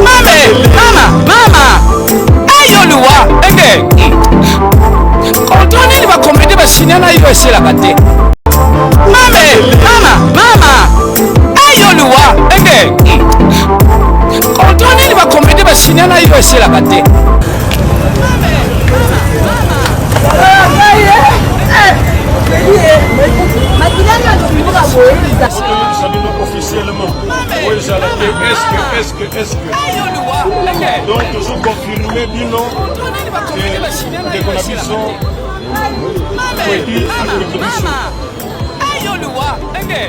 Mame, mama, mama. Ayo liwa, enge. Contrat nini ba comédie ba signa na yo esilaka te. Mame, mama, mama. Ayo liwa, enge. Contrat nini ba comédie ba signa na yo esilaka te. Officiellement oyo ezala te, est-ce est-ce est-ce donc tozo confirme bino ndeko na biso Kwedi akende biso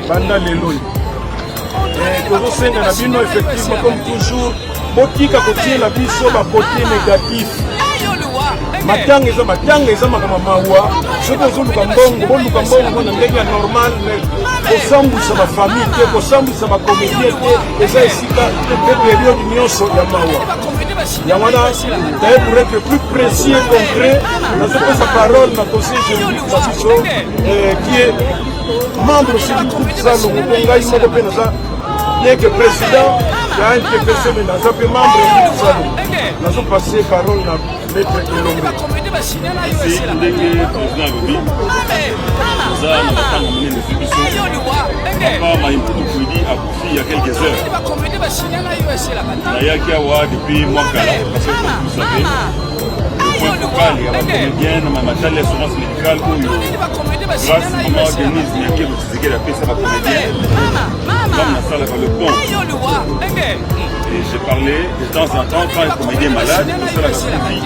banda lelo oyo. Tozosenga na bino effectivement, comme toujours, botika kotiela biso bakote négatif. Matanga eza matanga, eza makambo mawa. Soki ozoluka mbongo, boluka mbongo na ndenge ya normal, mais kosambwisa bafamille te, kosambwisa bacomédien te. Eza esika mpe période nyonso ya mawa. Yango wana, d'ailleurs, pour être plus précis et concret, nazopesa parole na conseil juridique na biso, qui est membre aussi du groupe Salongo, mpe ngai moko mpe naza, bien que président ya NTPC, mais naza mpe membre ya groupe Salongo. Nazopase parole na maître Elombe. Esi ndenge président alobi, toza na matanga monene ezwi biso. Papa Maimputu Kwedi akufi il y a quelques heures. Nayaki awa depuis mwa kala parce que, comme vous savez, le point focal ya bacomédien na matali assurance médicale oyo grâce mama Denise Nyakeru Tshisekedi apesa bacomédien, comme nasalaka le pont et j'ai parlé de temps en temps quand un comédien est malade, nasalaka suivi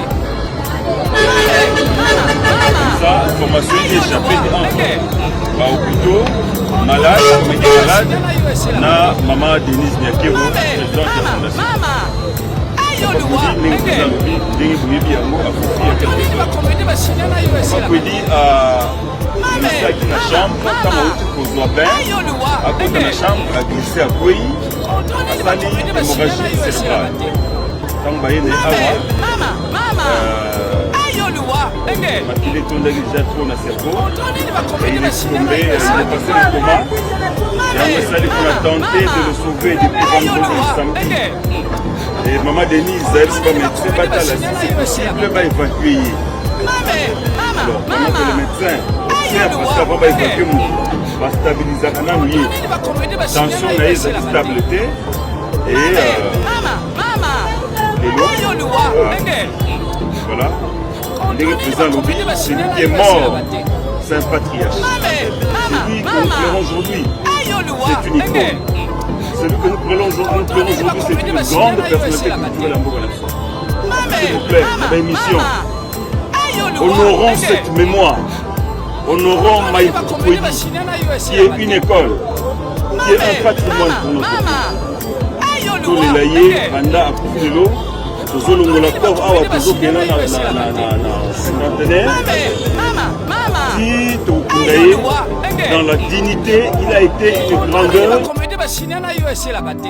comme ça, information échappée entre bahôpitaux, malade, comédien malade na mama Denise Nyakeru, présidente ya fondation. Ndenge président alobi, ndenge boyebi yango, akufi ya quelques heures. Bakwedi aglisaki na chambre ntango auti kozwa bain, akota na chambre, aglisse, akwei, asali hémorragie cérébrale. Ntango bayene awa, makili etondaki déjà trop na cerveau et il est tombé, il est passé le coma. Yango esali mpona tenter de le sauver depuis vendredi, samedi, et mama Denise ayebisi bamédecin batala si c'est possible baévacue ye. Alors pendant que le médecin observe, parce qu'avant baévacue motu, bastabilisaka nanu ye, tension na ye ezali stable te. Et lelo, voilà, ndenge président alobi, celui qui est mort, c'est un patriarche. Celui que nous pleurons aujourd'hui, c'est une icône. Celui que nous pleurons aujourd'hui, c'est une grande personnalité culturelle ya mboka na biso. S'il vous plaît, na baémission, honorons cette mémoire, honorons Maï Kwedi, qui est une école, qui est un patrimoine pour notre pays. Tolela ye banda akufi. Lelo tozolongola corps awa, tozokenda na cinquantenaire ti tokokunda ye dans la dignité. Il a été une grandeur. Comédie basinya na yo esilaka te.